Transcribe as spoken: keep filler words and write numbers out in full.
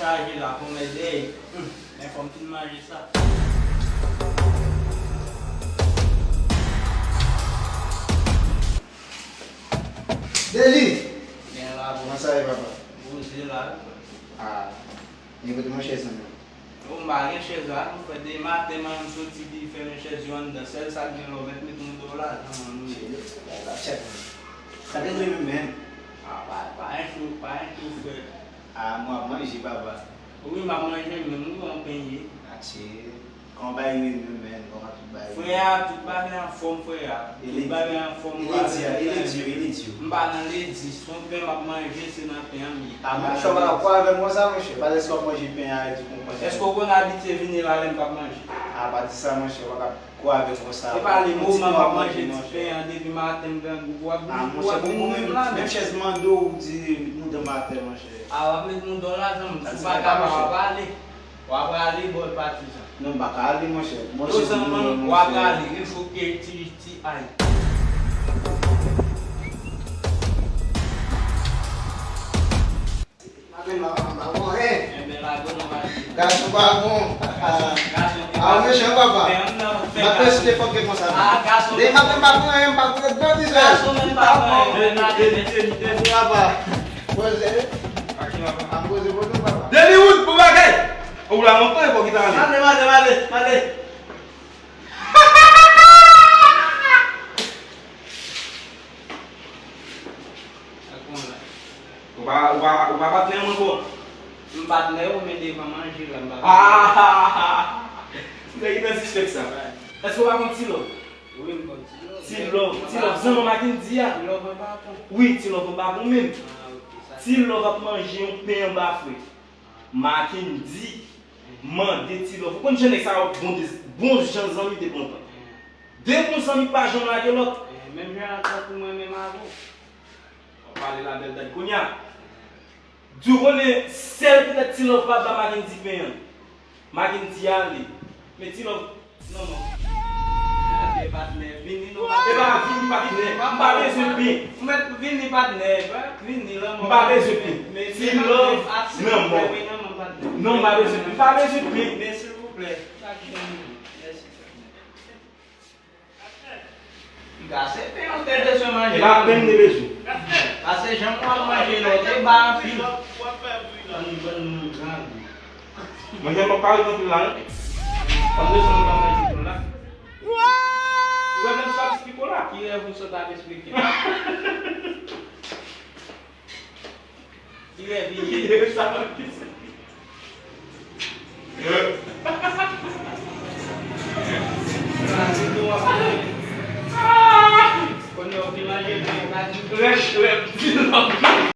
Chaje la, pou mèt, ey. Hmm, men fò m fin manje sa. Deli! Gen la, bon. Kòman sa ye, papa? Poze la. Ah, men kote mon chèz lan menm? Yo, m pa gen chèz la, non, frè. Depi maten, m soti di fèmen chèz yo anndan. Sèl sa k gen la, w mèt met yon dola lajan, man, wi. Cheri, la, la, tchèk, man. Sa te dwe menm, menm. Ah, pa, pa enkyete, pa enkyete, frè. Ah, mwen ap manje, papa. Wi, m ap manje, men m gon pen ye. Atye. Kòman bagay yo ye menm, menm? Kòman tout bagay yo? Frè a, tout bagay anfòm, frè a. Tout bagay anfòm, e ledi a, e ledi yo, e ledi yo. M pa nan ledi, se yon pen m ap manje, se nan pen an m ye. Ah, monchè, w pa ka kwa avè m konsa, monchè. Pa lè w ap manje pen a, e di konprann. Èske w konn abitye vini la lè m p ap manje? Ah, pa di sa, monchè, w pa ka kwa avè m konsa. Se pa li, moman m ap manje ti pen an depi maten, m grangou, w ap vini, w ap vini menm la, menm chèz mande w di met mouda m atè, monchè. Ah, w ap met mouda w lajan m, si w pa ka, w ap ale. W ap ale bò patizan. Non, m pa ka ale, monchè. Monchè, non, monchè. W ap ale, refoke ti, ti ay. Maten la, m pa bon, hein? Enben, la bon, non, pa di. Gason pa bon. Ah, ah, mechan, papa. M ap resite fòk ke konsa. Ah, gason. Depi maten, m pa bon, hein, m pa bon, non, ti sè. Gason, men pa bon, men pa bon. Papa. Poze. Ap poze, poze, papa. Deli wout, bon bagay. Ou la lontan, e pou ki ta ale. Mande, mande, mande, mande. Ou pa, ou pa, ou pa patnè m ankò? M patnè ou, men devan manje la, m pa patnè. Ah! Nèg nan sispèk sa. Èske ou pa konn Ti Love? Wi, m konn Ti Love. Ti Love, Ti Love, zanmi Mackendy a. Ti Love anba pon. Wi, Ti Love anba pon menm. Ah, ok, sa. Ti Love ap manje yon pen anba frè. Mackendy mande Ti Love. Ou konn jan nèg sa yo bon, bon jan zanmi depi lontan. De bon zanmi pa janm lage lòt. Menm jan an tankou mwen menm avè w. W ap pale la bèl dad kounye a. Di w konnen sèl poutèt Ti Love pa ba Mackendy pen an. Mackendy ale. Men Ti Love, non, non. Gade patnè, vini non, patnè. E pa vini patnè. M pa bezwen pen. Ou mèt vini patnè, vini lanmò. M pa bezwen pen. Ti Love, lanmò. Non, m pa bezwen pen. M pa bezwen pen. Men silvouplè. Mèsi. Gase pen ou te bezwen manje. E pa pen m te bezwen. Pase janm w ap manje la, ou te ba anpil. Bann, bann moun grangou. Manje m ap parèt anpil la, non? Kòm de son nan manje tou la. Ou wè menm sa ap esplike w la? Ki rèv ou sot ap esplike? Ki rèv li ye? Ki rèv sa?